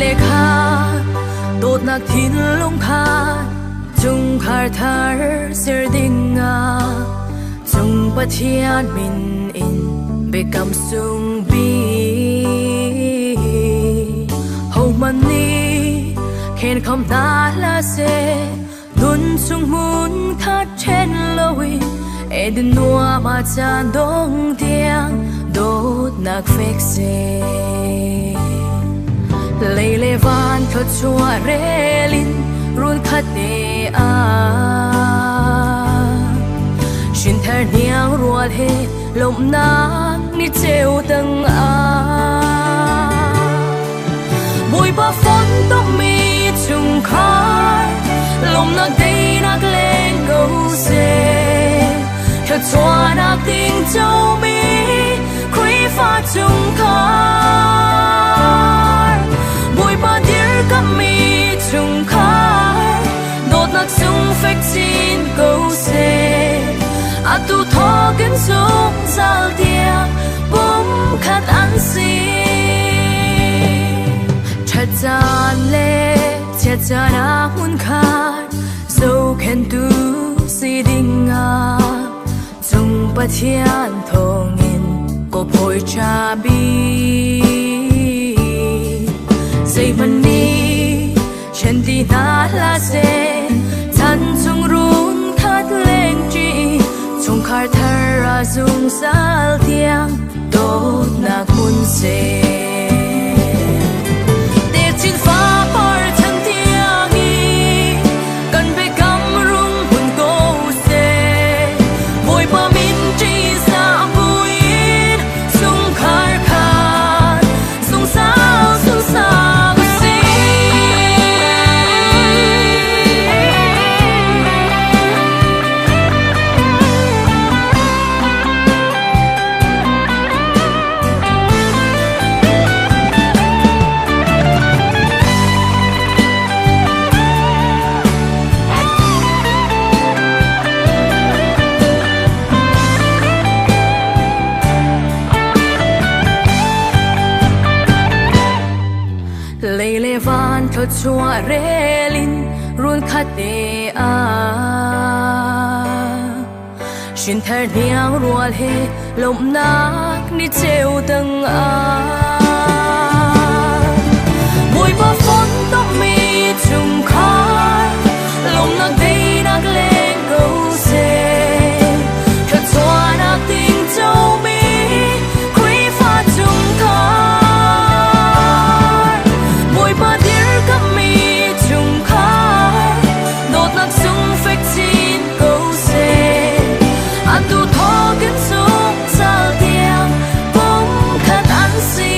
Le kha dawtnak thinlung kha chungkhar thar ser ding ah cung Pathian min in biakam sung bik hohmanh nih khen kham hna hlah seh. Nun chung hmun khat ṭhen loin Eden nuam ah caan dong tiang dawtnak fek seh. Lei le van thluachuah rel in run khat te ah hrinthar hniang rual he lawmhnak ni ceu tang ah Bawipa fontommi chungkhar lawmhnak teinak leng ko seh. Thluachuahnak ding comi Khrihfa chungkhar. Bawipa dirkammi chungkhar dawtnak sung fek chin ko seh. Atu thawkin zungzal tiang pumkhat an si. Ṭhat caan le chiat caan ah hmunkhat zohkhenhtu si ding ah cung Pathian thawngin ka phawi ṭha bik. Zeihmanh nih ṭhen ti hna hlah seh, chan chung run khat lengṭi, chungkhar thar ah zungzal tiang dawtnak hmun seh. Techin fapar chan tiang i kan biakam rung hmun ko seh. Bawipa min ṭihzah buin chungkhar khat zungzal zungzal u sih. Lei le van thluachuah rel in run khat te ah hrinthar hniang rual he lawmhnak ni ceu tang ah Bawipa fontommi chungkhar lawmhnak daihnak leng ko seh. Thluachuahnak ting comi Khrihfa chungkhar. Bawipa dirkammi chungkhar dawtnak sung fek chin ko seh. Atu thawkin zungzal tiang pumkhat an si.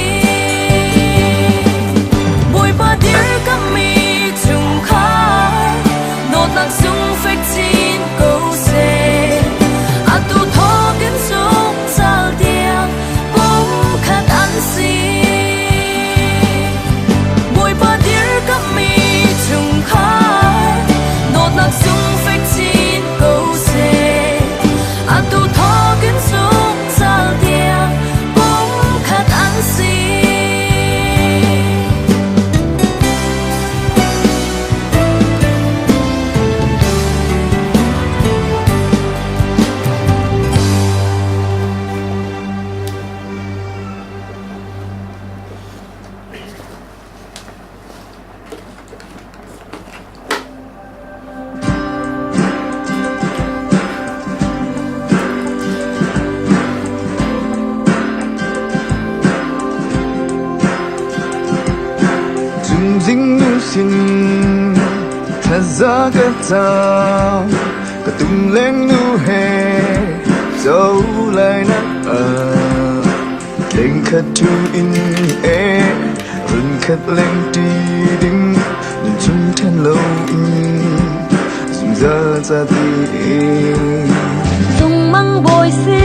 Bawipa dirkammi chungkhar dawtnak sung fek chin ko seh. Atu thawkin zungzal tiang pumkhat an si. Bawipa dirkammi chungkhar dawtnak sung fek chin ko seh. Atu thawkin zungzal tiang pumkhat an si. Cunzing nu sin thaza ka cam ka tum leng nu he zo lai nak ah Tleng khat thu in e run khat leng ti ding nun chung then lo in zungzal ca ti Lungmang bawi si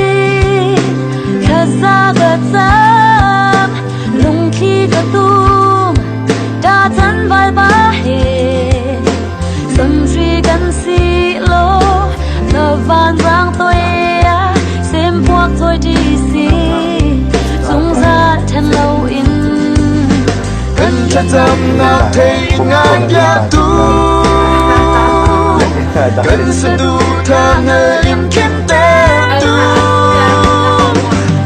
thlaza ka cam lungthli ka tum ta chan vai ba he Samri kan si lo the van rang toi a sem puak toi di si zungzal then lo in kan. thlacamnak thei ngai piaktu kan saduhthah hngal in khimtertu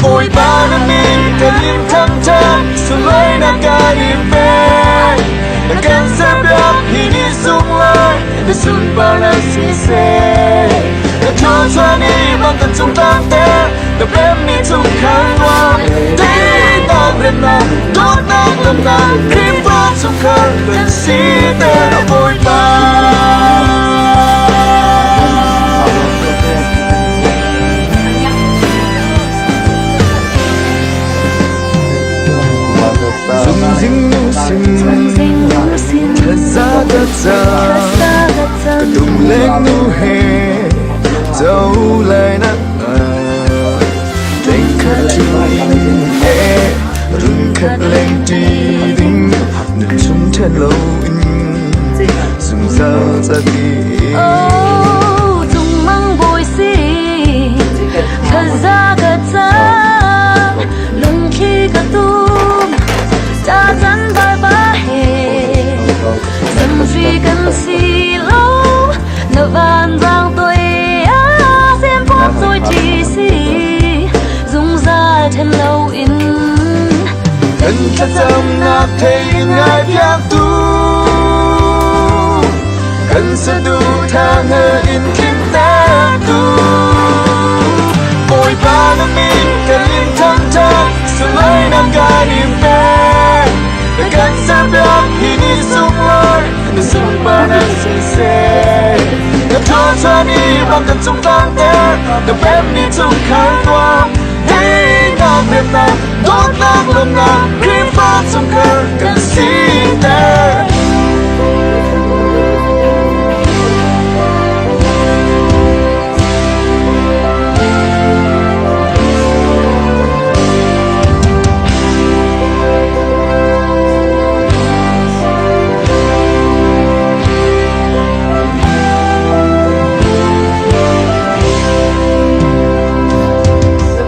Bawipa na min kan in thangṭhat sunglawinak kan in pek na kan serpiak hi ni sunglawi na sunparnak siseh na thawchuah ni bang kan cung tlangter na pemmi chungkhar nuam teinak remnak dawtnak lawmhnak Khrihfa chungkhar kan siter a Bawipa. Zungzing nu sin thlaza ka cam ka tum leng nu he zo lai nak Teng khat tu in he rung khat leng ti ding nun chung then lo in zungzal ca ti. Oh, tung mang boi si thlaza ka cam lungthli ka tum ca can ba he zamri kan si lo na van rang toi a sem pop toi chi si zungzal then lo in. Kan thlacamnak thei ngai piaktu kan saduhthah hngal in tlintertu Bawipa na min kan in thangṭhat sunglawinak kan in pek na kan serpiak hi ni sunglawi na sunparnak siseh na thawchuah ni bang kan cung tlangter na pemmi chungkhar nuam Teinak remnak dawtnak lawmhnak Khrihfa chungkhar kan siter.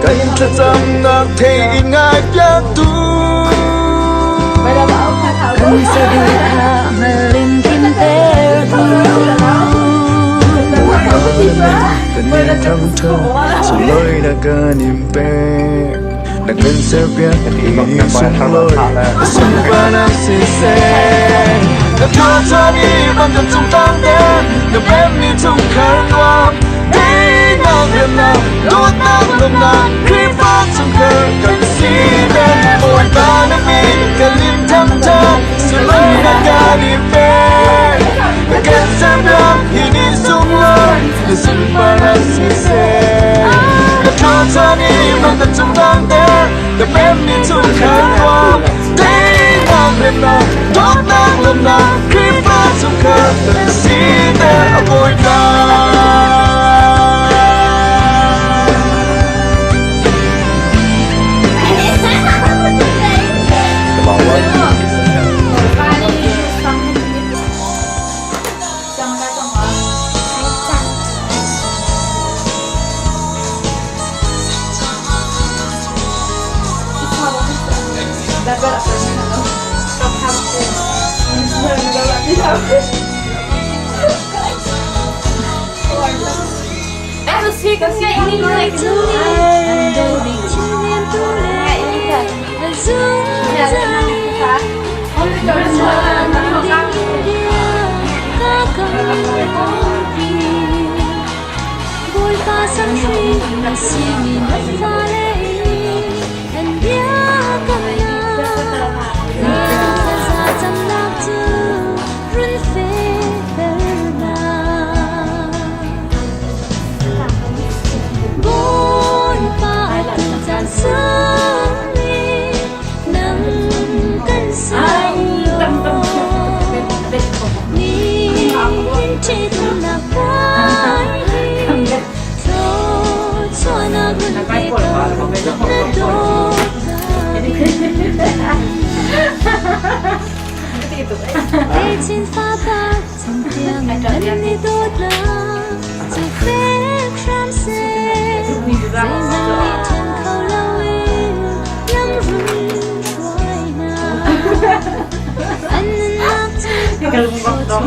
Kan thlacamnak thei in ngai piaktu. Kan saduhthah hngal in tlintertu. Kan in thangṭhat sunglawinak kan in pek. Na kan serpiak i sunglawi sunparnak siseh. Na thawchuah ni bang kan cung tlangter na pemmi chungkhar nuam Teinak remnak dawtnak lawmhnak Khrihfa chungkhar kan siter Bawipa na min kan in thangṭhat sunglawinak kan in pek na kan serpiak hi ni sunglawi na sunparnak siseh na thawchuah ni bang kan cung tlangter na pemmi chungkhar nuam Teinak remnak dawtnak lawmhnak Khrihfa chungkhar kan siter a Bawipa. Hi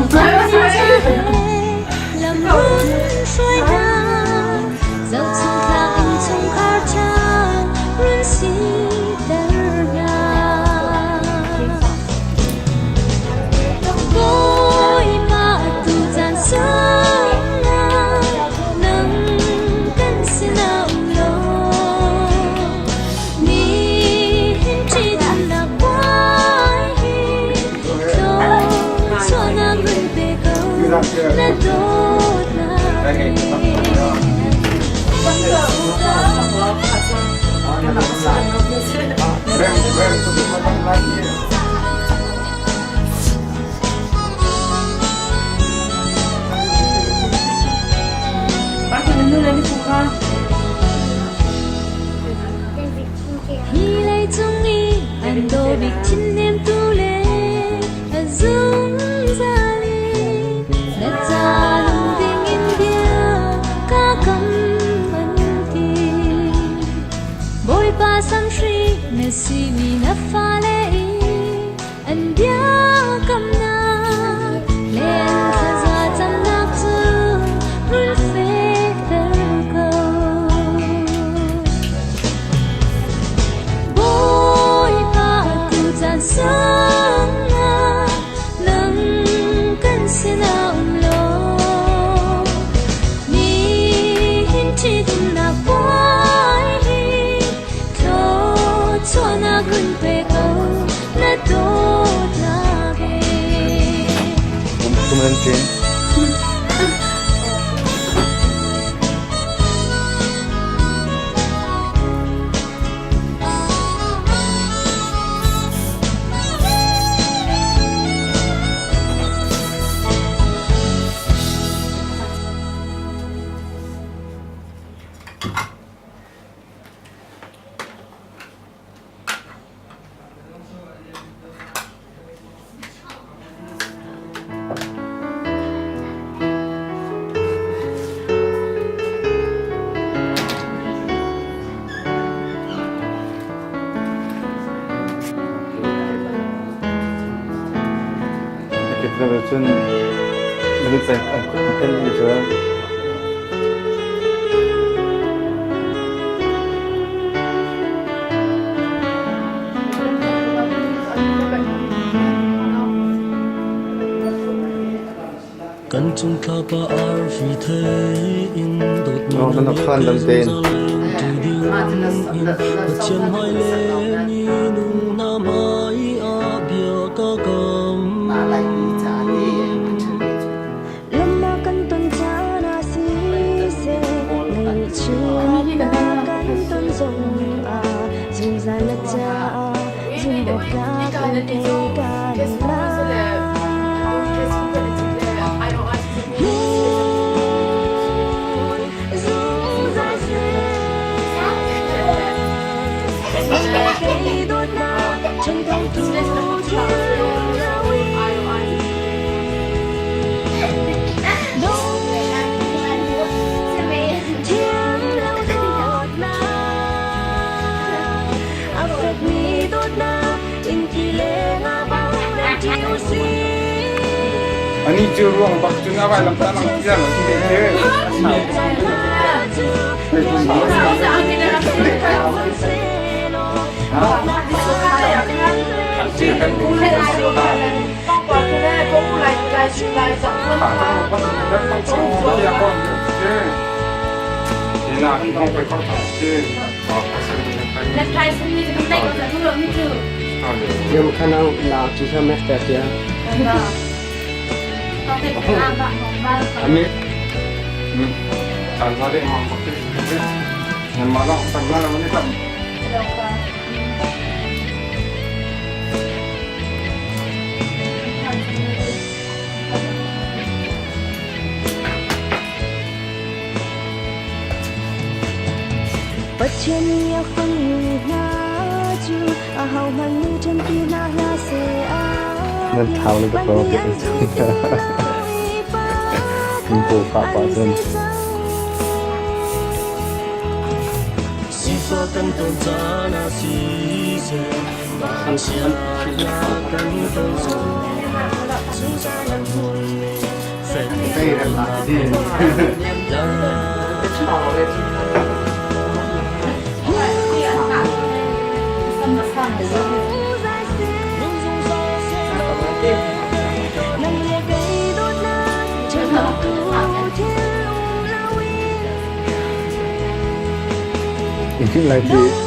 leicung i an daw bik thinnemtu le a zungzal i na ca nung dingin bia ka kam an ti. Bawipa samhri na simi na fale i an biakamnak le an thlaza camnak cu run fehter ko. Bawipa tu caan sangah nang kan sinah um law nihin ṭhitumnak puai hi thluachuahnak run pe ko na dawtnak he. Kum an ṭin. Cun an cu. Kan cung thlapa arfi thei in dawtmi No, nang na le phan kei dam tein. zungzal ti ding in Pathian hmai le minung hna hmai ah bia ka kam. Lama kan ton caan ah siseh, ngaihchiatnak kan ton zongah zungzal na caah zumhawktlak in kei kan lai. Zungzal seh, kei dawtnak ṭhenthawngtu thinlung Anih cu ruang bak cun a vailam tah lang ti lang ti te Pathian nih a fanu hna cu ahohmanh nih ṭhenpi hna hlah seh. Nan thau le bak ko. Min paw pah pah cun. Sifak kan ton caan ah siseh, vanchiatnak kan ton zong. Zungzal an hmun fek Engtin lai ti?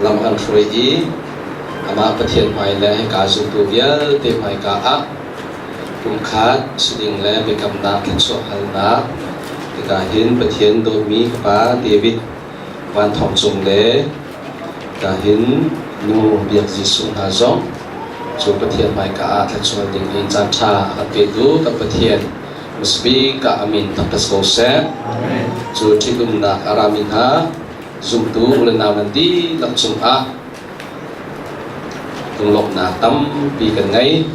Lam a kan hruai i amah Pathian hmai le hika zumtu vialte hmaika ah pumkhat si ding le biakamnak thluachuah halnak hika hin Pathian dawtmi ka pa David Van Thawng Cung le hika hin nu Biak Jesuh hna zong cu Pathian hmaika ah thluachuah ding in caan ṭha a kan petu kan Pathian hmasabik ah a min thangṭhat ko seh. Cu ṭhitumnak a rami hna zumtu u le nau nan dihlak cungah lunglawmhnak tampi kan ngei.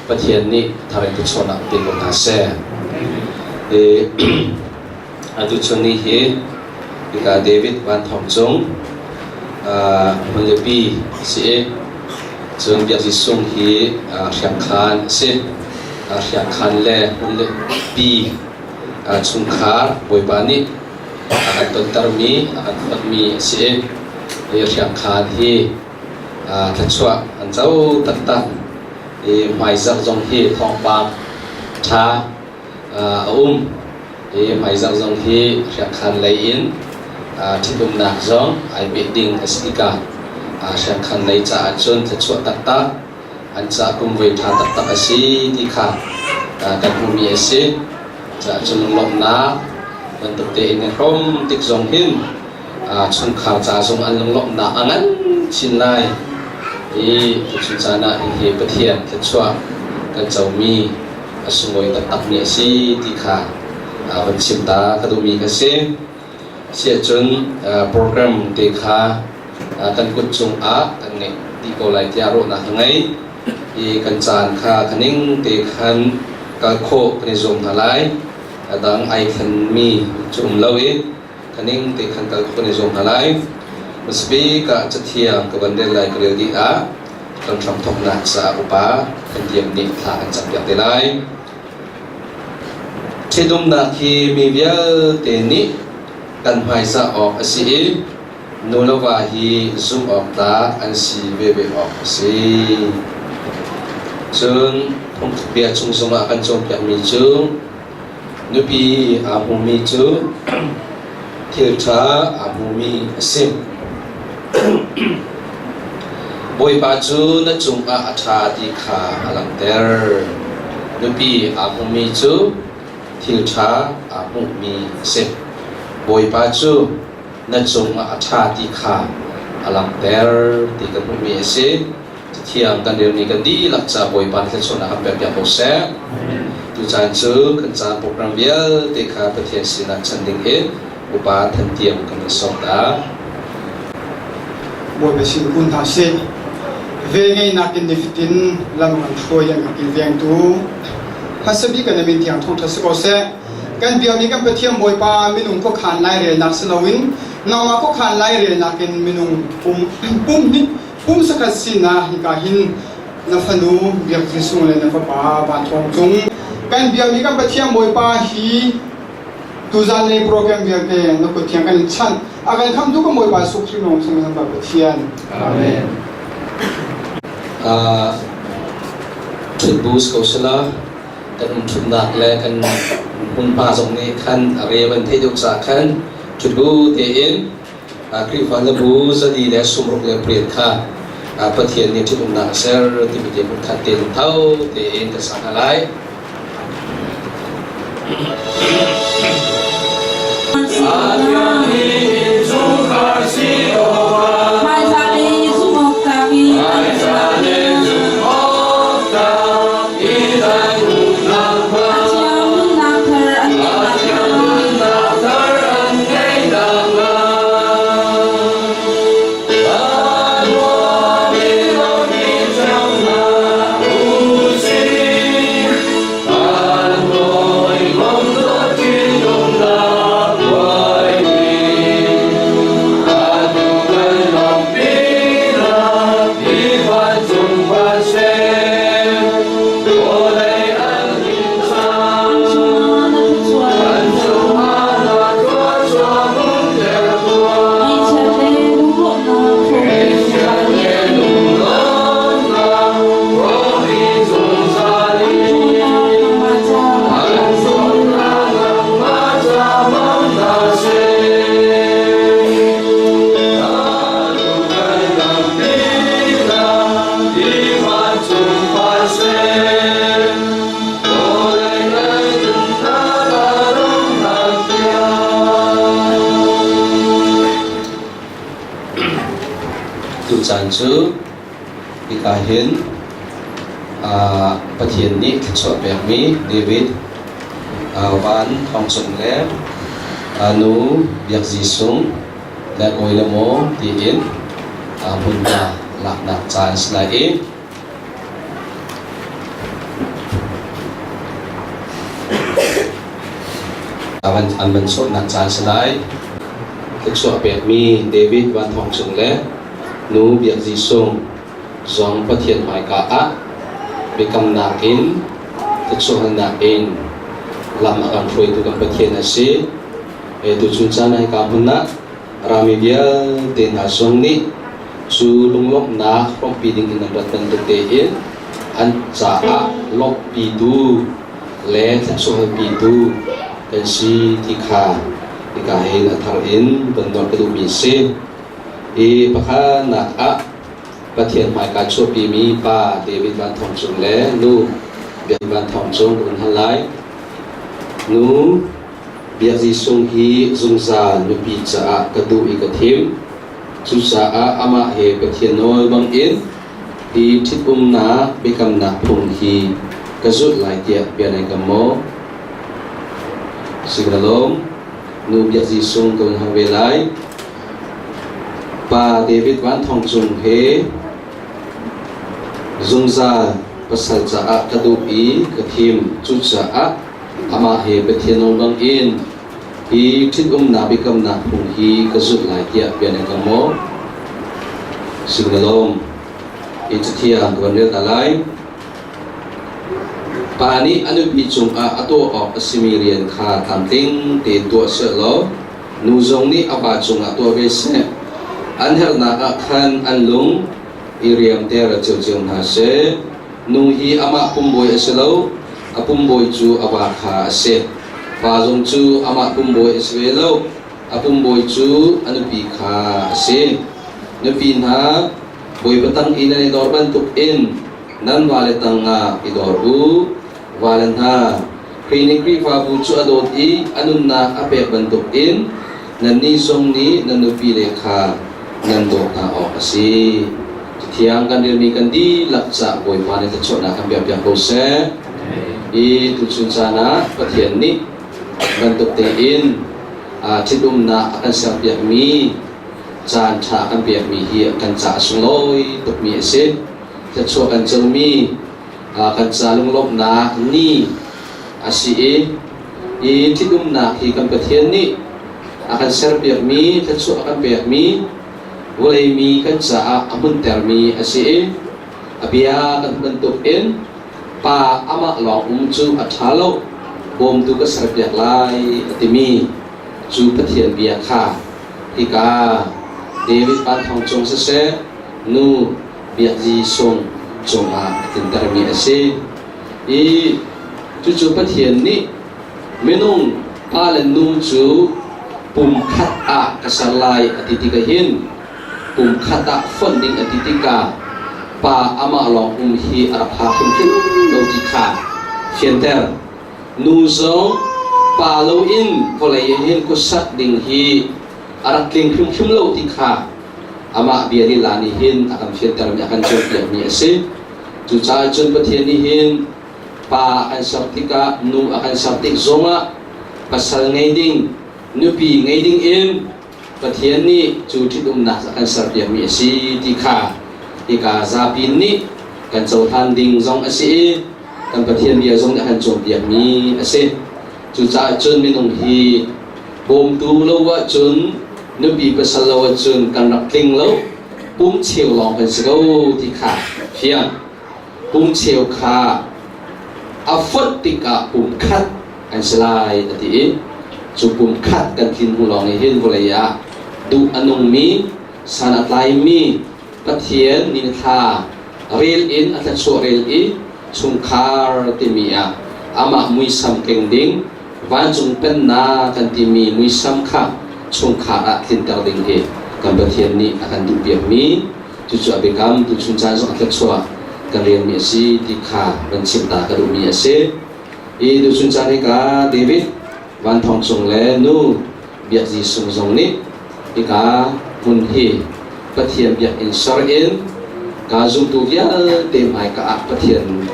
Pathian nih thar in thluachuahnak pe ko hna seh. Atu chun ni hi hika David Van Thawng Cung hmunlipi a si i cun Biak Zisung hi hriangkhan a si. Hriangkhan le hmunlipi chungkhar Bawipa nih a kan tontermi, a kan phawtmi a si i hi hriangkhan hi thluachuah an co taktak i hmaizarh zong hi thawngpang ṭha a um i hmaizarh zong hi hriangkhan lei in ṭhitumnak zong ai peh ding a si tikah hriangkhan lei caah cun thluachuah taktak an ca kumvoi ṭha taktak a si ti kha kan hmuhmi a si. Caah cun lunglawmhnak bantuk tein i hrawm tik zong hin chungkhar ca zong an lunglawmhnak a ngan chin lai i tuchun caan ah hihi Pathian thluachuah kan comi a sunglawi taktakmi a si ti kha van chim ta ka duhmi ka si. Siahcun program te kha kan kut cungah kan ngeih dih ko lai tiah ruahnak ka ngei i kan caan kha ka ning te khan kal khawh kan i zuam hna lai. A dang ai thlenmi cu um lo i ka ning te khan kal khawh kan i zuam hna lai. Hmasabik ah cathiang ka van rel lai ka rel dih ah kan hramthawknak caah upa kan tiam nih thla kan campiak te lai. Ṭhitumnak hi mi vialte nih kan hmaizah awk a si i nu le va hi zumh awk tlak an si veve awk a si. Cun phungthlukbia chung zongah kan cawnpiakmi cu nupi aa hmumi cu thil ṭha aa hmumi a si. Bawipa cu na cungah a ṭha ti kha a langhter. Nupi aa hmumi cu thil ṭha aa hmuhmi a si. Bawipa cu na cungah a ṭha ti kha a langhter ti ka hmuhmi a si. Cathiang kan relmi kan dihlak ca Bawipa nih thluachuahnak kan pekpiak ko seh. Tucaan cu kan caan program vialte kha Pathian sinah chan ding in upa thantiam kan in sawm ta. Bawipa sin kun hna sih. Velngeihnak in nifatin lam kan hruai an kan kilvengtu hmasa bik kan min thiang thawngṭha si ko seh. Kan biakmi kan Pathian Bawipa minung khuakhan lairelnak si loin nangmah khuakhan lairelnak in minung pum pum hnih pum sakhat sinah hika hin na fanu Biak Jesuh le na fapa Van Thawng Cung kan biakmi kan Pathian Bawipa hi tuzan lei program vialte na kut thiang kan in chanh a kan khamtu kan Bawipa Jesuh Khrih lawng sing kan Pathian. Amen. Ṭhut bus ko sila kan um ṭhutnak le kan hmunhma zong nih khan a re van theih deuh caah khan ṭhut bu tein Khrihfa hnabu 468 kha Pathian nih ṭhitumnak a ser timi te hmunkhat te lungtho tein kan sa hna lai. caan cu hika hin Pathian nih thluachuah pekmi David Van Thawng Cung le nu Biak Zi Sung le kawi le maw tiin hmunhma laknak caan si lai i An van sawhnak caan si lai. Thluachuah pekmi David Van Thawng Cung le nu Biak Zi Sung zong Pathian hmaika ah biakamnak in thluachuahnak in lam a kan hruaitu kan Pathian a si. Tuchun caan ah hika hmun ah rami vialte hna zong nih cu lunglawmhnak hrawmpi ding in an rat bantuk tein an caah lawmhpitu le thluachuahpitu kan si ti kha hika hin a thar in van nawl ka duhmi a si. Hi pakhatnak ah Pathian hmaika chuahpimi pa David Van Thawng Cung le nu Biak Van Thawng Cung ka vun hal lai. Nu Biak Zisung hi zungzal nupi caah ka duh i ka thim. Cucaah amah he Pathian nawl bangin hi ṭhitumnak biakamnak phung hi ka zulh lai tiah bia nai kam maw? Si ka lawm. Nu Biak Zisung ka vun hal ve lai. Pa David Van Thawng Cung he zungzal pasal caah ka duh i ka thim. Cucaah amah he Pathian nawl bangin hi ṭhitumnak biakamnak phung hi ka zulh lai tiah bia na kam maw? Singalawm i cathiang ka van rel ta lai. Pa nih a nupi cungah a tuah awk a simi rian kha tlamtling tein tuah sehlaw nu zong nih a va cungah tuah ve seh. An herhnak ah khan an lung i riamter ciocio hna seh. Nu hi amah pumbawi a si lo, a pumbawi cu a va kha a si. Pa zong cu amah pumbawi a si ve lo, a pumbawi cu a nupi kha a si. Nupi hna, Bawipa tang i nan i dor bantukin nan vale tangah i dor u. Vale hna, Khrih nih Khrihfabu cu a dawt i a nunnak a pek bantukin nannih zong nih nan nupile kha nan dawt hna awk a si. Cathiang kan relmi kan dihlak cah Bawipa nih thluachuahnak kan pekpiak ko seh. I tuchun caan ah Pathian nih bantuk tein ṭhitumnak a kan serpiakmi caan ṭha a kan pekmi hi kan caah a sunglawi tukmi a si. Thluachuah kan comi kan ca lunglawmhnak ni a si i i ṭhitumnak hi kan Pathian nih a kan serpiakmi thluachuah a kan pekmi vawlei mi kan caah a hmuntermi a si i a bia kan bantuk in pa amah lawng um cu a ṭha lo bawmtu ka serpiak lai a timi cu Pathian bia kha hika David Van Thawng Cung siseh nu Biak Sung cungah a tlintermi a si. I cucu Pathian nih minung pa le nu cu pum khat ah ka ser lai a ti tikah hin pum khat ah fonh ding a ti tikah pa amah lawng um hi a rak ha hrimhrim lo ti kha fianter. Nu zong pa loin vawlei ah hin khuasak ding hi a rak tling hrimhrim lo ti kha amah bia lila nih hin a kan fiantermi a kan cawnpiakmi a si. Cucaah cun Pathian nih hin pa a kan ser tikah nu a kan ser tik zongah pasal ngei ding nupi ngei ding in Pathian nih cu ṭhitumnak a kan serpiakmi a si ti kha hika zapi nih kan cohlan ding zong a si i kan Pathian bia zong nih a kan cawnpiakmi a si. Cucaah cun minung hi bawmtu lo ahcun nupi pasal lo ahcun kan rak tling lo pum cheu lawng kan si ko ti kha fiang pum cheu kha a fonh tikah pum khat kan si lai a ti i cu pum khat kan tlin hnu lawng nih hin vawlei ah duh a nungmi san a tlaimi Pathian ni thla rel in a thluachuah rel i chungkhar timi ah amah muisam keng ding vancung pennak kan timi muisam kha chungkhar ah tlinter ding hi kan Pathian nih a kan duhpiakmi cucu a biakam tuchun caan zong a thluachuah kan rianmi a si ti kha van chim ta ka duhmi a si. I tuchun caan hi ka David Van Thawng Cung le nu Biak Zi Sung zong nih hika hmun hi Pathian biakinn ser in ka zumtu vialte hmaika ah Pathian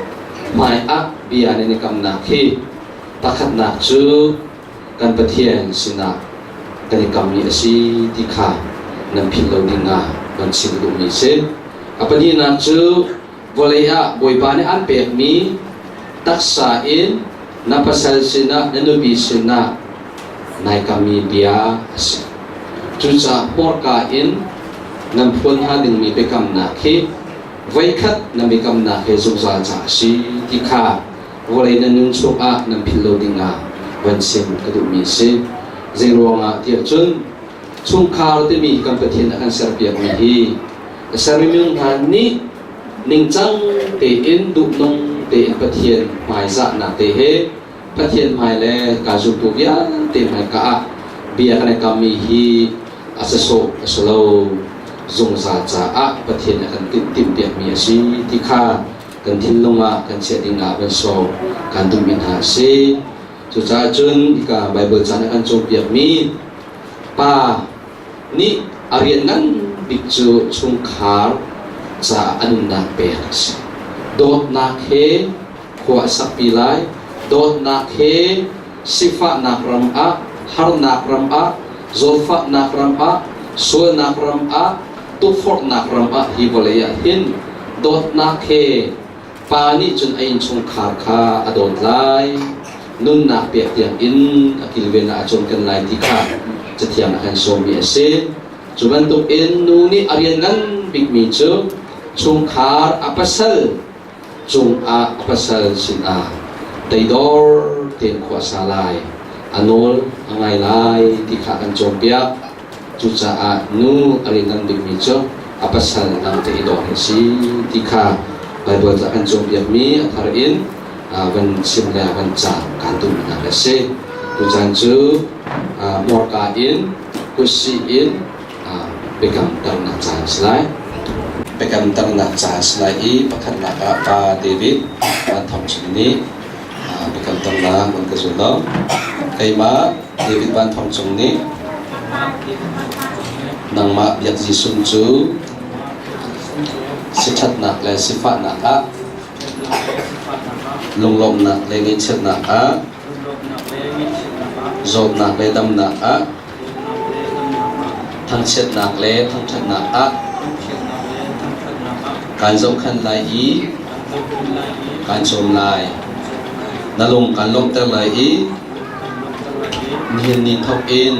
hmai ah bia nan i kamnak hi pakhatnak cu kan Pathian sinah kan i kammi a si ti kha nan philh lo ding ah kan chim duhmi a si. A pahnihnak cu vawlei ah Bawipa nih an pekmi taksa in na pasal sinah na nupi sinah nai kammi bia a si. Cucaah hmurka in nan phuan hnga dingmi biakamnak hi voikhat nan biakamnak he zungzal ca a si ti kha vawlei nan nun chungah nan philh lo dingah van sim ka duhmi a si. Zeiruangah tiah cun chungkhar timi kan Pathian a kan serpiakmi hi a sermi minung hna nih ningcang tein duhnung tein Pathian hmaizahnak te he Pathian hmai le ka zumtu vialte hmaika ah bia kan i kammi hi a sasawh a si lo zungzal caah Pathian a kan timhpiakmi a si ti kha kan thinlung ah kan chiah ding ah van sawm kan duhmi hna a si. Cucaah cun hika Baibal ca nih a kan cawnpiakmi pa nih a rian ngan bik cu chungkhar caah a nunnak pek a si. Dawtnak he khua a sakpi lai. Dawtnak he sifahnak ram ah, harnak ram ah, zawtfahnak ram ah, sualnak ram ah, tukforhnak ram ah hi vawlei ah hin dawtnak he pa nih cun a innchungkhar kha a dawt lai. Nunnak pek tiang in a kilven ah a cawnken lai ti kha Cathiang a kan sawmmi a si. Cu bantukin nu nih a rian ngan bikmi cu chungkhar a pasal cungah a pasal sinah teidor tein khua a sa lai, a nawl a ngai lai ti kha kan cawnpiak. Cucaah nu a rian ngan bikmi cu a pasal dangte i dawr hi a si ti kha Baibal ca kan cawnpiakmi a thar in van chim le van ca kaan duhnak a si. Tucaan cu hmurka in kutsih in biakamternak caan a si lai. Biakamternak caan a si lai i pakhatnak ah Pa David Van Thawng Chum nih biakamternak an ka zul lo. Keimah David Van Thawng Cung nih nangmah Biak Jesuh cu siṭhatnak le sifahnak ah lunglawmhnak le ngaihchiatnak ah zawtnak le damnak ah Thangchiatnak le thangṭhatnak ah kaan zohkhenh lai i kaan cawm lai. Na lung kaan lawmhter lai i nihin ni thawk in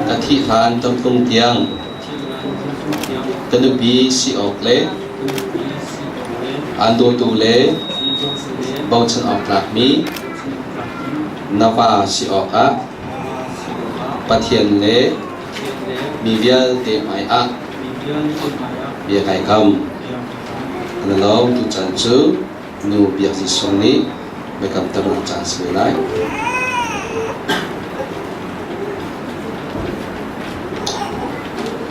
ka thih hlan tamtlung tiang ka nupi si awk le aan dawtu le bochan awk tlakmi na va si awkah Pathian le mi vialte hmaiah bia kai kam. An lo tuchan cu nu Biak Jesuh nih biakamternak caan si ve lai.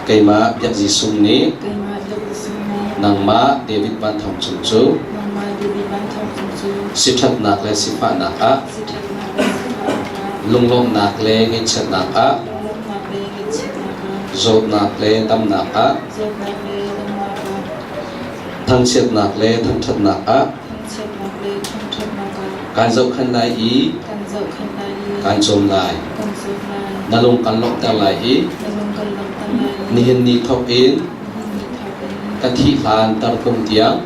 Keimah Biak Jesuh nih nangmah David Van Thawng Cung cu siṭhatnak le sifahnak ah lunglawmhnak le ngaihchiatnak ah zawtnak le damnak ah thangchiatnak le thangṭhatnak ah kaan zohkhenh lai i kaan cawm lai. Na lung kan lawmhter lai i nihin ni thawk in ka thih hlan tarpung tiang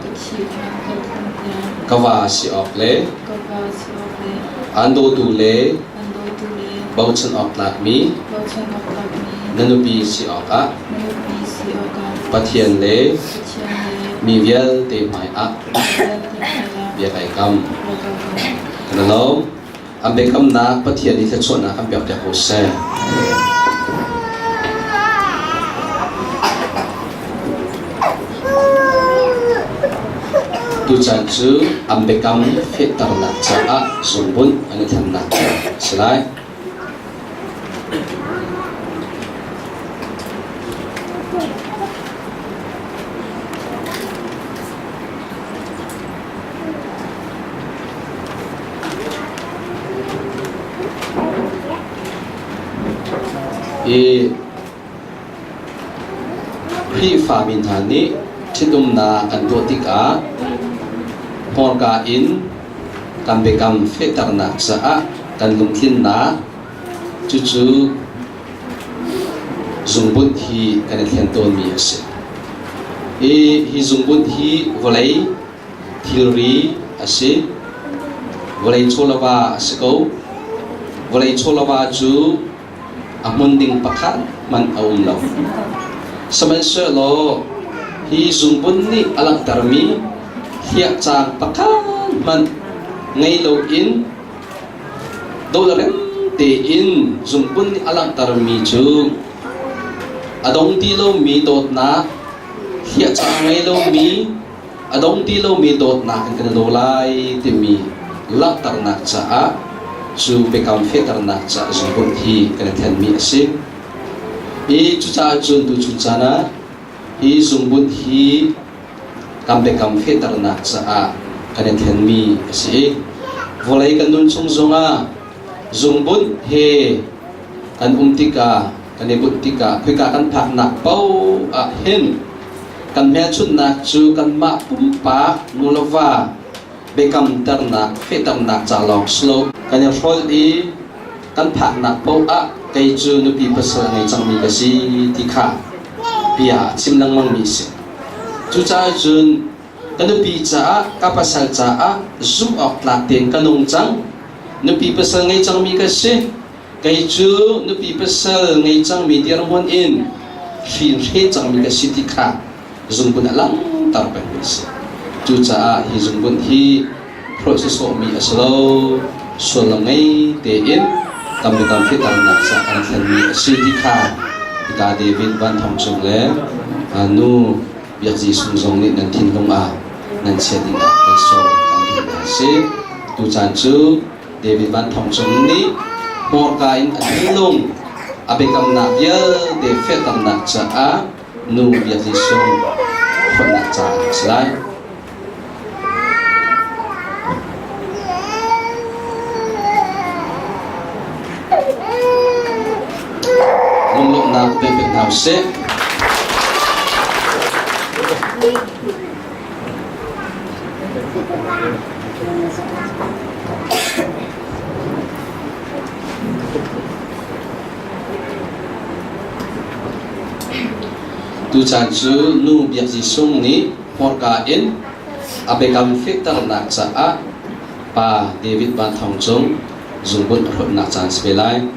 ka va si awk le aan dawtu le bochan awk tlakmi na nupi si awkah Pathian le mi vialte hmaiah bia kai kam. Kan lawm. An biakamnak Pathian nih thluachuahnak kan pekpiak ko seh. Tucaan cu an biakam fehternak caah zungbunh an i thlennak a si lai. I Khrihfami hna nih ṭhitumnak an tuah tikah hmurka in kan biakam fehternak caah kan lungtlinnak cucu zungbut hi kan i thlen tawnmi a si. Hi, hi zungbut hi vawlei thilri a si. Vawlei chawlava a si ko. Vawlei chawlava cu a hmun ding pakhat hmanh a um lo. Sihmanhsehlaw hi zungbun nih a langhtermi hliahcaang pakhat hmanh ngei loin dawhrem tein zungbun nih a langhtermi cu a dong ti lomi dawtnak, hliahcaang ngei lomi a dong ti lomi dawtnak in kan i daw lai timi langhternak caah cu biakam fehternak caah zungbut hi kan i thenmi a si. I cucaah cun tuchun caan ah hi zungbut hi kan biakam fehternak caah kan i thenmi a si i vawlei kan nun chung zongah zungbut he kan um tikah kan i bunh tikah khika kan phaknak paoh ah hin kan hmelchunhnak cu kanmah pumpak nuleva biakamternak fehternak ca lawng si lo kan i hrolh i kan phaknak paoh ah kei cu nupi pasal a ngei cangmi ka si ti kha bia a chim lengmangmi a si. Cucaah cun ka nupi caah ka pasal caah zumh awk tlak tein ka nung cang nupi pasal ngei cangmi ka si Kei cu nupi pasal ngei cangmi dirhmun in hrinhre cangmi ka si ti kha zungbun a langhter pengmi a si. Cucaah hi zungbun hi hlawt sawsawhmi a si lo, sullam ngei tein tam le tam fehternak caah kan thlenmi a si ti kha hika David Van Thawng Cung le nu Biak Jesuh zong nih nan thinlung ah nan chia dingah kan sawm kan duh hna si. Tucaan cu David Van Thawng Cung nih hmurka in a thinlung a biakamnak vialte fehternak caah nu Biak Jesuh hlawtnak caah a si lai. Lunglawmhnak pe pek hna usih. Tucaan cu nu Biak Zisung nih hmurka in a biakam fehternak caah pa David Van Thawng Cung zungbun a hlawtnak caan si ve lai.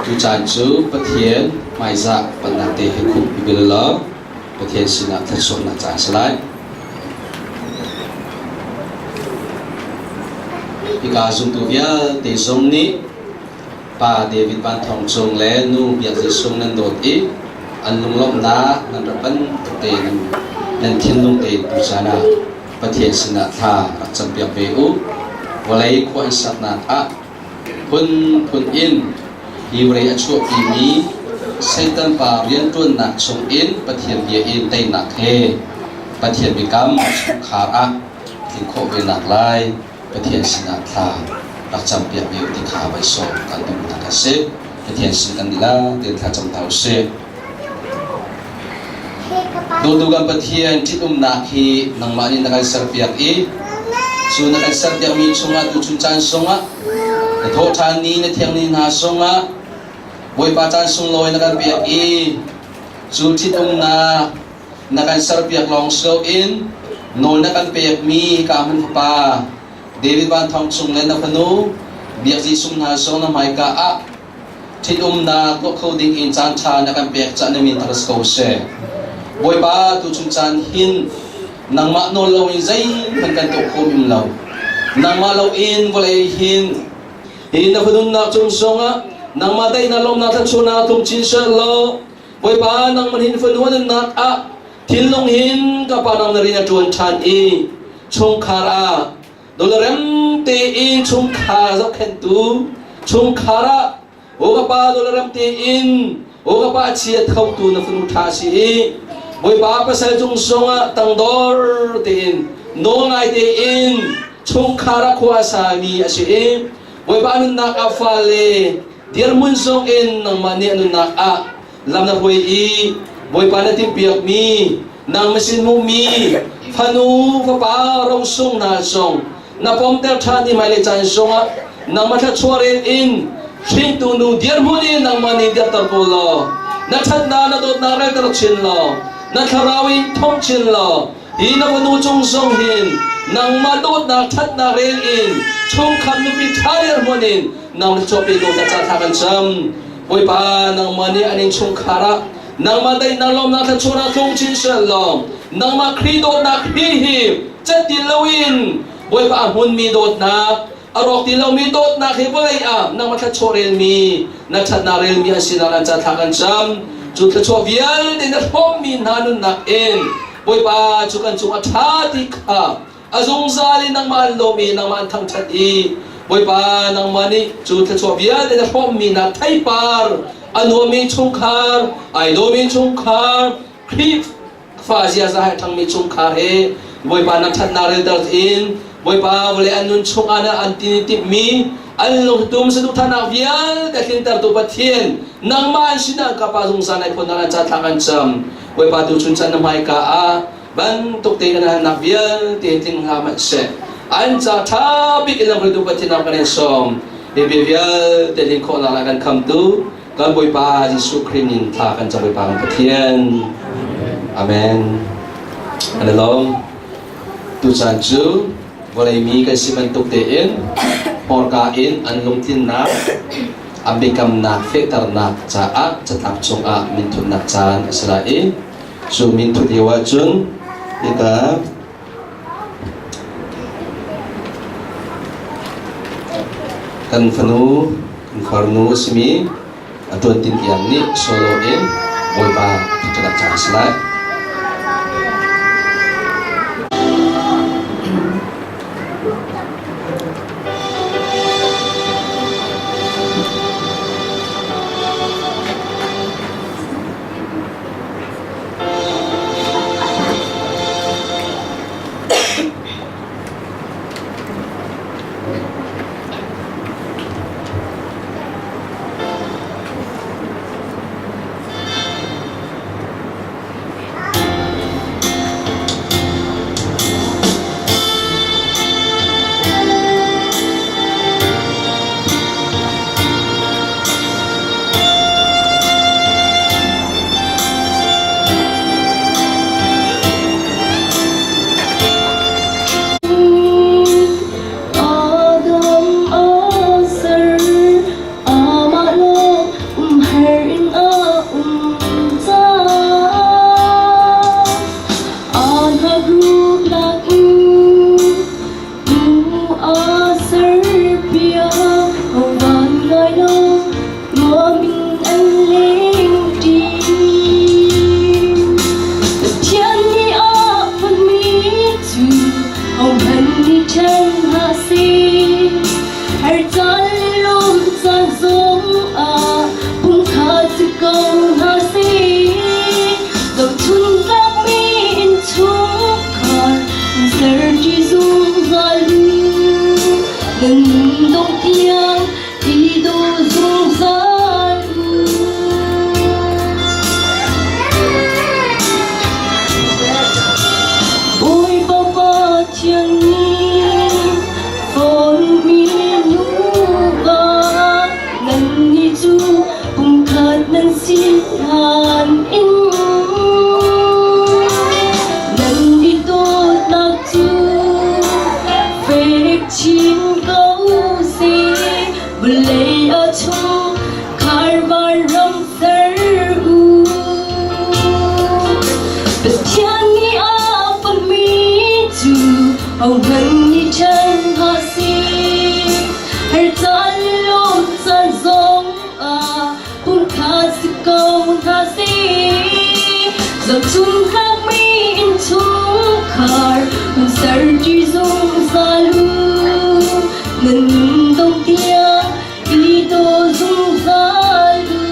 Tucaan cu Pathian hmaizah pannak te he khup i bil law Pathian sinah thluachuahnak caan si lai. Hika zumtu vialte zong nih Pa David Van Thawng Cung le Nu Biak Zisung nan dawt i an lunglawmhnak nan rak bantuk tein nan thinlung tein tucaan ah Pathian sinah thla rak campiak ve u. Vawlei khua an saknak ah phunphun in hi vawlei a chuahpimi Satan pa rianṭuannak chungin Pathian bia in teinak he Pathian biakam chungkhar ah tlin khawh ve nak lai Pathian sinah thla rak campiak ve u ti kha vai sawm kan duhnak a si. Pathian sin kan dila tein thla cam hna usih. Dawtu kan Pathian ṭhitumnak hi nangmah nih na kan serpiak i cu na kan serpiakmi chungah tuchun caan zongah na thawhṭhan ni na thiang ni hna zongah Bawipa caan sunglawi na kan pek i cu ṭhitumnak na kan serpiak lawng si loin nawl na kan pekmi hika hmun fapa David Van Thawng Cung le na fanu Biak Zisung hna zong na hmaika ah ṭhitumnak tuah kho ding in caan ṭha na kan pek cah na min thar ko seh. Bawipa tuchun caan hin nangmah nawl loin zeihmanh kan tuah kho im lo. Nangmah loin vawlei hin hi na fanunnak cung zongah nangmah daihnak lawmnak thluachuahnak tlung chin seh law Bawipa nangmah hin fanu nunnak ah thinlung hin ka pa nang na rian a ṭuan ṭhan i chungkhar ah dollarem tein chungkhar zohkhenhtu chungkhar ah aw ka pa dollarem tein aw ka pa a chia khotu na fanu ṭha si i Bawipa pasal cung zongah tangdor tein Nawl ngai tein chungkhar a khua sami a si i Bawipa nunnak ah fale dirhmun zong in nangmah nih a nunnak ah lam na hruai i Bawipa na timhpiakmi nang na sin hmuhmi fanu fapa rosung hna zong na pomter ṭhan i hmailei caan zongah nangmah thluachuah rel in hringtu nu dirhmun in nangmah nih dirter ko law na ṭhatnak na dawtnak relter chin law na thlarau in thong chin law hi na fanu cung zong hin nangmah dawtnak ṭhatnak rel in chungkhar nupi ṭha dirhmun in nang na chuahpi ko ta ca thla kan cam. Bawipa, nangmah nih an innchungkhar ah nangmah daihnak lawmnak thluachuahnak tlung chin seh law nangmah Khrih dawtnak hi hi cat ti loin Bawipa a hmunmi dawtnak a rawk ti lomi dawtnak hi vawlei ah nangmah thluachuah relmi na ṭhatnak relmi an sinak an ca thla kan cam. Cu thluachuah vialte na hrawmmi hna nunnak in Bawipa cu kan cung a ṭha ti kha a zungzal in nangmah an lawm i nangmah an thangṭhat i Bawipa, nangmah nih cu thluachuah vialte na hrawmmi hna theipar a nuammi chungkhar, ai dawmi chungkhar, Khrihfa ziaza he ṭhangmi chungkhar he Bawipa na ṭhatnak relter in Bawipa vawlei an nun chungah na an timhmi an lungtum saduhthahnak vialte tlintertu Pathian nangmah an sinah ka Pa zungzal nai phuannak an ca thla kan cam. Bawipa tuchun chan na hmaika ah bantuk te kan halnak vialte tling hlah hmanh seh, an ca ṭha bik in lamhruaitu Pathian ah kan in sawm. Hi bia vialte tlin khawhnak le kan khamtu kan Bawipa Jesuh Khrih min thla kan cam. Bawipa kan Pathian, Amen. An i lawm. Tucaan cu vawlei mi kan si bantuk tein hmurka in an lungtlinnak an biakamnak fehternak caah catlap cungah minthutnak caan a si lai i cu minthut lio ahcun hika kan fanu kan farnu a simi a Tuan Tin Iang nih solo in Bawipa a thangṭhat caan a si lai. Adam a ser, amah lawng umher in a um caah aa hnahruk in nu a serpiak. Van ngai lo nuam in an leng ṭi. Pathian nih a fonhmi cu hohmanh nih ṭhen hlah seh. Har caan le lawm caan zong ah pumkhat si ko hna seh. Zohchun tlakmi innchungkhar ser ṭi zungzal u. Nan nun dongh tiang i daw zungzal u. Bawipa Pathian nih fawnmi nuva nannih cu pumkhat nan si hlan in nan i dawtnak cu fek chin ko seh. Vawlei a chung kharvar ram ser u. Pathian nih a fonhmi cu hohmanh nih ṭhen hlah seh. Har caan lawm caan zong ah pumkhat si ko hna seh. Zohchun tlakmi innchungkhar hun ser ṭi zungzal u. Nan nun dongh tiang i daw zungzal u.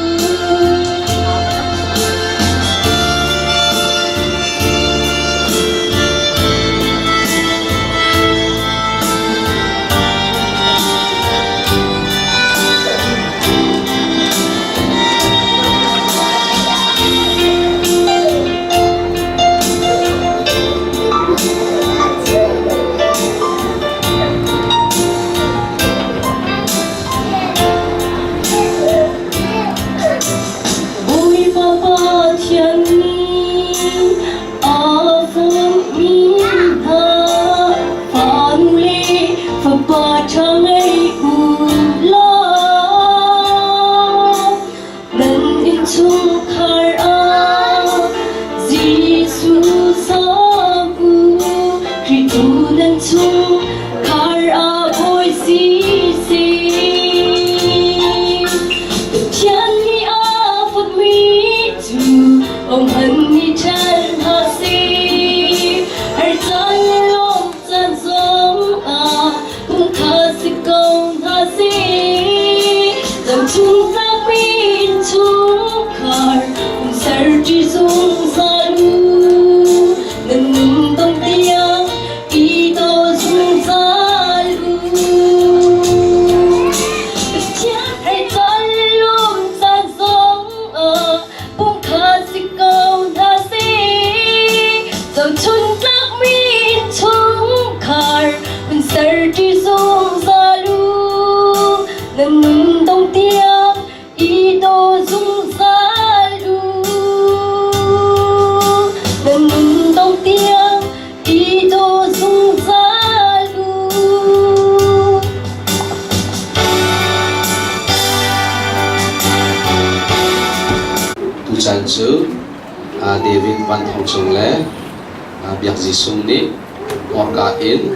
le Biak Zi Sung nih hmurka in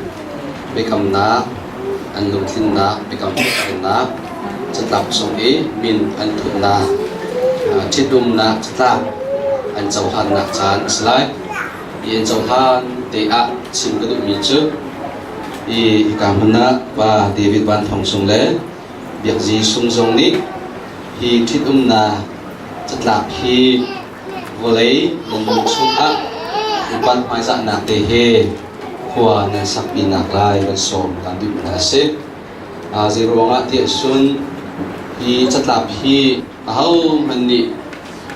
biakamnak an lungtlinnak biakam fehternak catlap cung i min an thutnak ṭhitumnak catlap an cohlannak caan a si lai. Hi an cohlan te ah chim ka duhmi cu hi hika hmun ah Pa David Van Thawng Sung le Biak Zi Sung zong nih hi ṭhitumnak catlap hi Vawlei nan nun chungah upat hmaizahnak te he khua nan sakpinak lai van sawm kan duh hna a si. Zeiruangah tiah cun hi catlap hi ahohmanh nih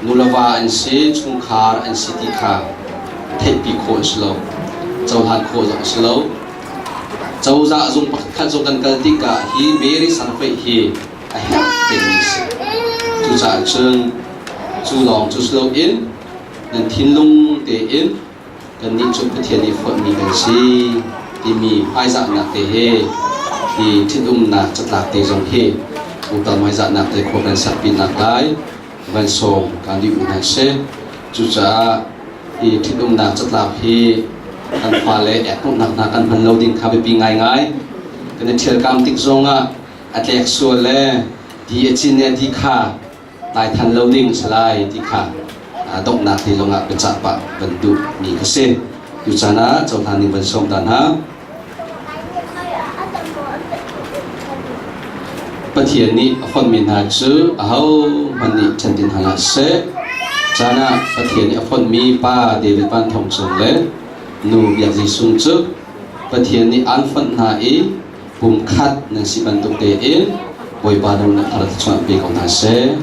nuleva an si, chungkhar an si ti kha theihpi khawh an si lo, cohlan khawh zong a si lo. Cozah zung pakhatkhat zong kan kal tikah hi Mary Sarfeih hi a herh pengmi a si. Cucaah cun cu lawng cu si loin nan thinlung tein kannih cu Pathian nih fonhmi kan si timi hmaizahnak te he hi ṭhitumnak catlak te zong hi upa hmaizahnak te khua kan sakpinak lai van sawm kan duh hna seh. Cucaah hi ṭhitumnak catlap hi kan fale ekhnawhnak hna kan hman lo ding kha biapi ngaingai. Kan i ṭhialkam tik zongah a tlek sual le ti a cin le ti kha tlai than lo ding si lai ti kha donghnak ti lawngah biacah pah van duh mi ka si. Tuchan ah cohlan ning van sawm ta hna. Pathian nih a fonhmi hna cu ahohmanh nih ṭhen ti hna hlah seh. Caan ah Pathian nih a fonhmi pa David Van Thawng Cung le nu Biak Zi Sung cu Pathian nih aan fonh hna i pumkhat nan si bantuk tein Bawipa ram na thar thluachuah pe ko hna seh.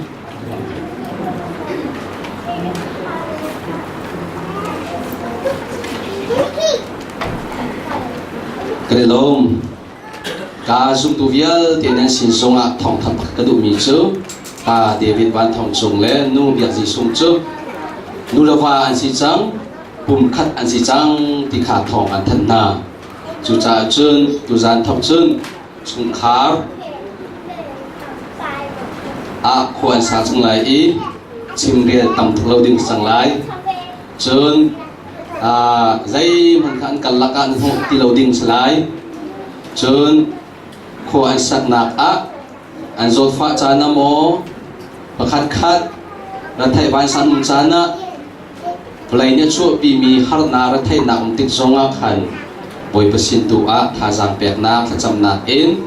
Kan i lawm. Ka zumtu vialte nan sin zongah thawngtha pakhat ka duhmi cu Pa David Van Thawng Cung le Nu Biak Zi Sung cu nu le va an si cang, pumkhat an si cang ti kha thawng an thanh hna. Cucaah cun tuzan thawk cun chungkhar ah khua an sa cang lai i chimrel tam tuk lo ding cang lai. Cun zeihmanh kha an kal lakah an hmuh ti lo ding si lai. Cun khua an saknak ah an zawtfah caan ah maw pakhat khat retheih vansan um caan ah Vawlei nih a chuahpimi harnak retheihnak um tik zongah khan Bawipa sin tu ah thazaang peknak thlacamnak in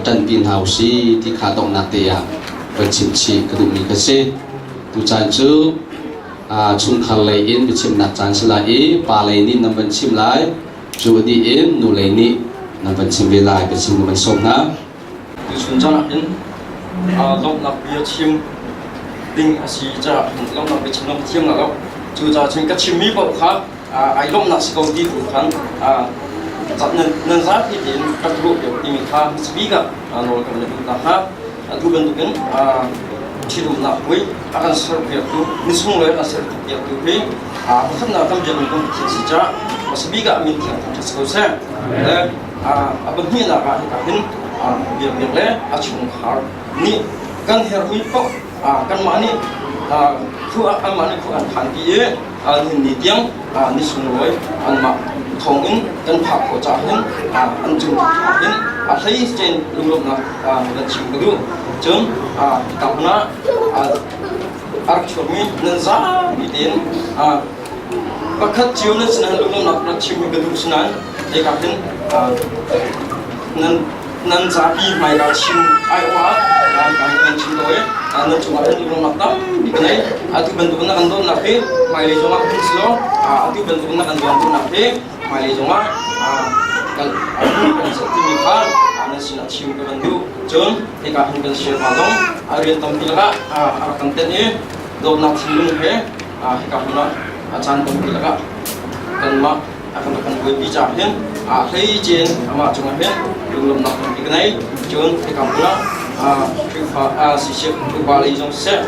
ṭanpi hna u si ti kha donghnak te ah van chim chih ka duhmi ka si. Tucaan cu chungkhar lei in biachimnak caan si lai i pa lei nih nan van chim lai, cu a dih in nu lei nih nan van chim ve lai biachim nan van sawm hna. Tuchun caan ah hin lawmhnak bia chim ding a si caah lawmhnak bia chim ka thiam lo. Cucaah cun ka chimmi paoh kha ai lawmhnak si ko ti tu khan nan zapi tein rak ruah piak timi kha hmasabik ah nawl kan na duh ta hnga. Atu bantukin ṭhitumnak puai a kan serpiaktu misunglawi a kan serpiaktu hi pakhatnak kan biakmi kan Pathian si caah hmasabik ah min thiang thangṭhat si ko seh. A pahnihnak ah hika hin biaknak le a chungkhar nih kan herhmi paoh kanmah nih khua anmah nih khua an phan pi i nihin ni tiang ni sunglawi anmah thawngin kan phak khawh caah hin an cung hin a hlei cen lunglawmhnak kan chim ka duh. Cun hika hmun ah a rak chuakmi nan zapi tein pakhat cio nan sinah lunglawmhnak rak chim ka duh sinain hika hin nan nan zapi hmaika chim aiawh ah hika hin kan chim ko i nan cungah hin lunglawmhnak tampi ka nei. Atu bantuk na kan dawtnak hi hmailei zongah hun si law atu bantuk na kan zuamnak hi hmailei zongah kan kan timi kha nan sinah chim ka van duh. Cun hika hin kan share hna zong a rian tampi lakah a rak kan tenh i dawtnak thinlung he hika hmun ah a caan tampi lakah kanmah a kan rak kan buaipi caah hin a hleicen amah cungah hin lunglawmhnak tampi ka nei. Cun hika hmun ah Khrihfa siseh upa lei zong siseh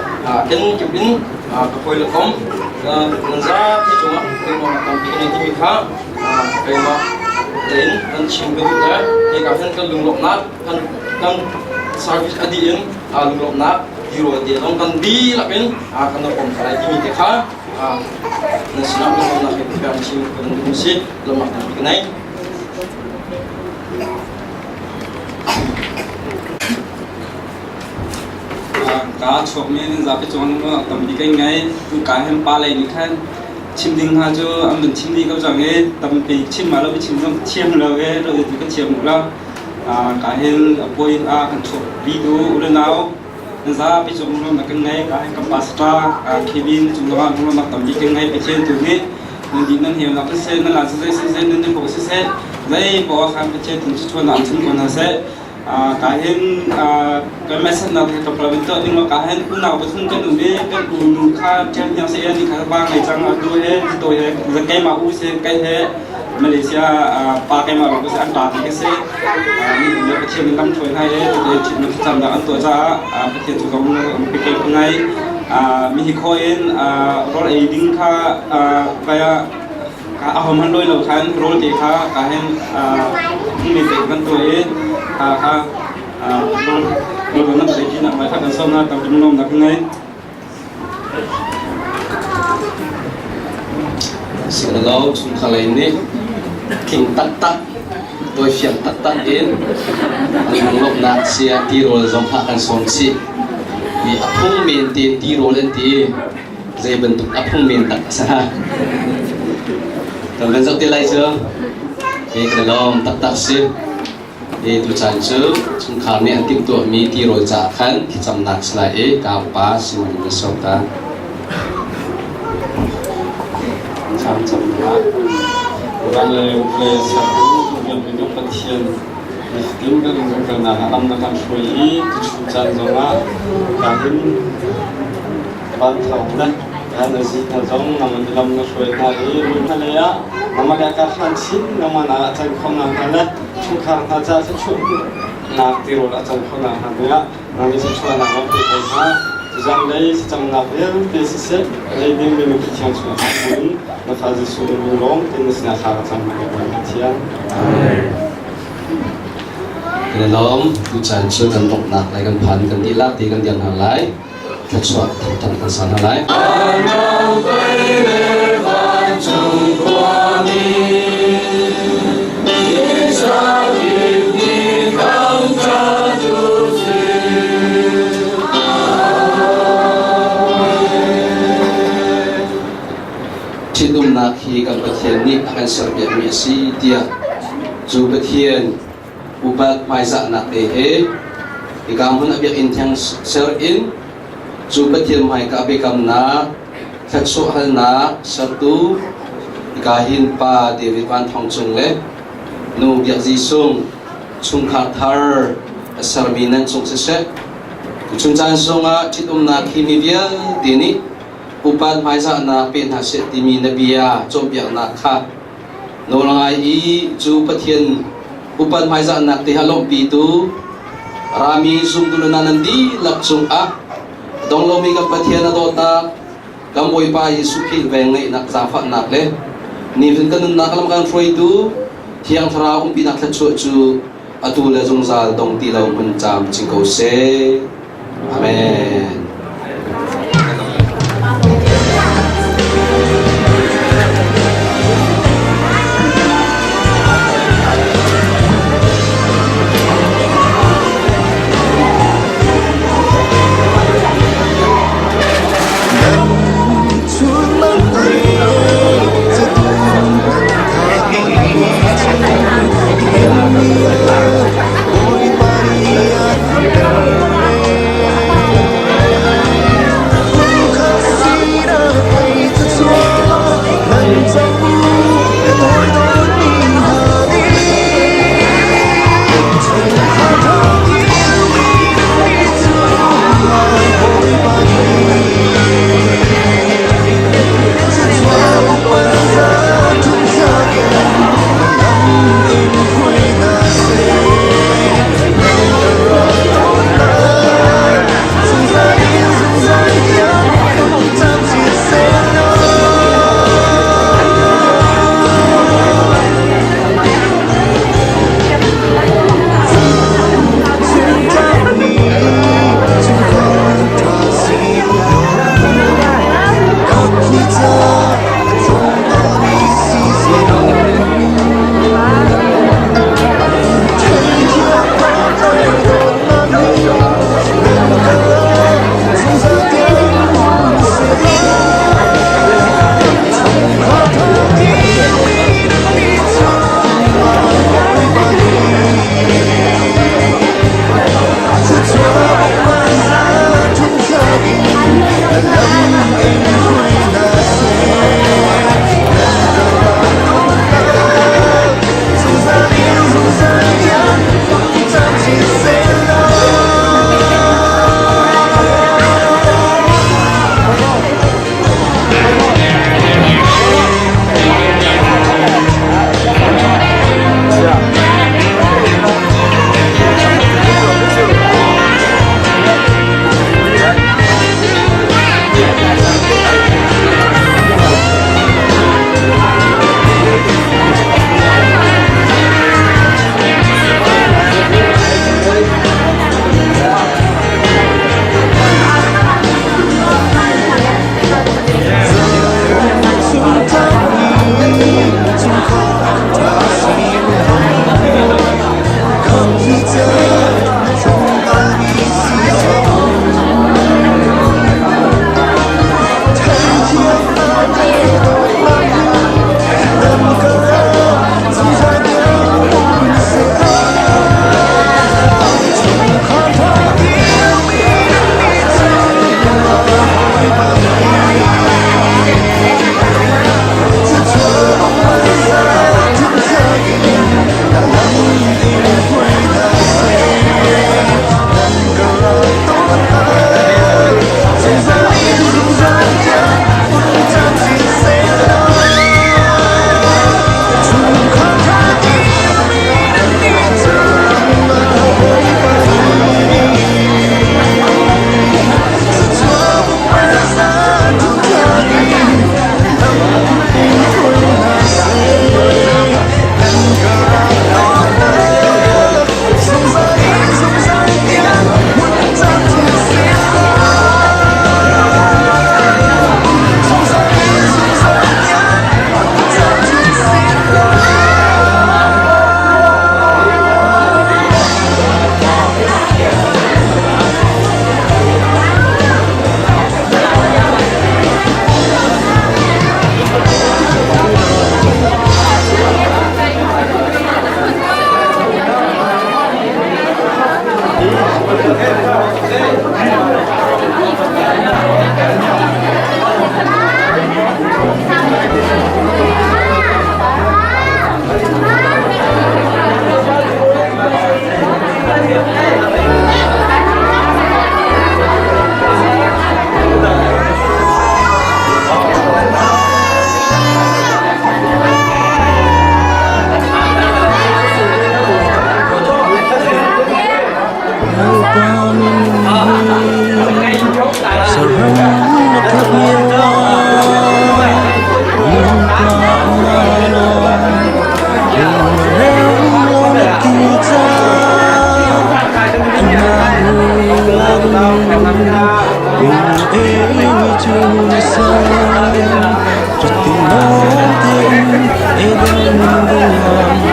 kenkip in ka hawi le kom nan zapi cungah lunglawmhnak tampi ka nei timi kha keimah tein kan chim ka duh le hika hin kan lunglawmhnak kan kan service a dih in lunglawmhnak tirawl te zong kan dihlak in kan rak pom lai timi te kha. Na sinah lunglawmhnak he bia chim kan duh si lawmhnak tampi ka nei. Ka chuakmi nan zapi cung ah tampi kan ngei. Tu ka hem pa lei nih khan chim ding hna cu an van chim dih ko cang i tampi chim ma lo chim zong thiam lo e lo tu ka thiam lo. Ka hin a poi a kan chuak bi tu u le nau nan zapi cung lawmhnak kan ngei. Ka hin kan pastor Kevin cung zongah lawmhnak tampi kan ngei. Pathian tu nih nan dih nan hiamnak siseh nan lan siseh siseh nan nipawh siseh zei poah khan Pathian tu cu chuan an chim ko hna seh. Ka hin kan message he ka problem tuah ding ka hin unau pathum kan um i kan unu kha ṭhiam hiang se ni kha ba ngai cang atu he to he keimah u se kai he Malaysia pa keimah ro se an ta ti ka se ni le Pathian in lam ṭhuai hna he te ṭhit na cam dak an tuah caah Pathian cu zong pe ke ngai mi hi kho in rawl ei ding kha kaya a hom han loi lo khan rawl te kha ka hen mi te kan tuah i kha rawl rawl nan ei nak mai kha kan som na tam tum nom nak ngai. Sihmanhsehlaw chungkhar lei nih tling taktak, tawifiang taktak in an lunglawmhnak sia tirawl zong kha kan sawm chih. I a phung men tein tirawl an ti i zei bantuk a phung men tak a si hnga. Kan van zoh te lai cu hi kan i lawm taktak si. Hi tuchan cu chungkhar nih an timhtuahmi tirawl caah khan thlacamnak si lai i ka upa Simon in na sawm ta. Thlam camnak van le vawlei sertu minung Pathian nifatin kan zungkalnak ah lam na kan hruai i tuchun caan zongah kan in van thawng le kan azi hna zong nangman i lam na hruai hna i hmalei ah nangmah le ka hlan chin nangmah na ah can khawhnak hnga le chungkhar hna ca thluachuahnak tirawl a can khawhnak hnga dingah nang nih thluachuahnak rak pe ko hna. Zanlei thlacamnak vialte siseh lei ding mi nupi thiang chungah in na fa Jesuh lung lawng tein na sinah thla ka cam na ka Pathian. Kan i lawm. Tuchan cu kan donghnak lai kan phan kan dihlak ti kan dir hna lai. Thluachuah thangthan kan sa hna lai. Ṭhitumnak hi kan Pathian nih a kan serpiakmi a si tiah cu Pathian upat hmaizahnak te he hika hmun a biakinn thiang ser in cu Pathian hmaika biakamnak thluachuah halnak sertu hika hin pa David Van Thawng Cung le nu Biak Zi Sung chungkhar thar a sermi nan cung siseh tuchun caan zongah ṭhitumnak hi mi vialte nih upat hmaizahnak pe hna seh timi na bia cawnpiaknak kha nawl ngai i cu Pathian upat hmaizahnak te ha lawmhpitu rami zumtu le nan dihlak cungah dong lomi kan Pathian a dawtnak kan Bawipa Jesuh Khrih vengngeihnak zaangfahnak le nihin kan nunnak lam kan hruaitu Thiang Thlarau umpinak thluachuah cu atu le zungzal dong ti lo hmun caam cing ko seh. Amen.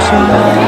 Sual.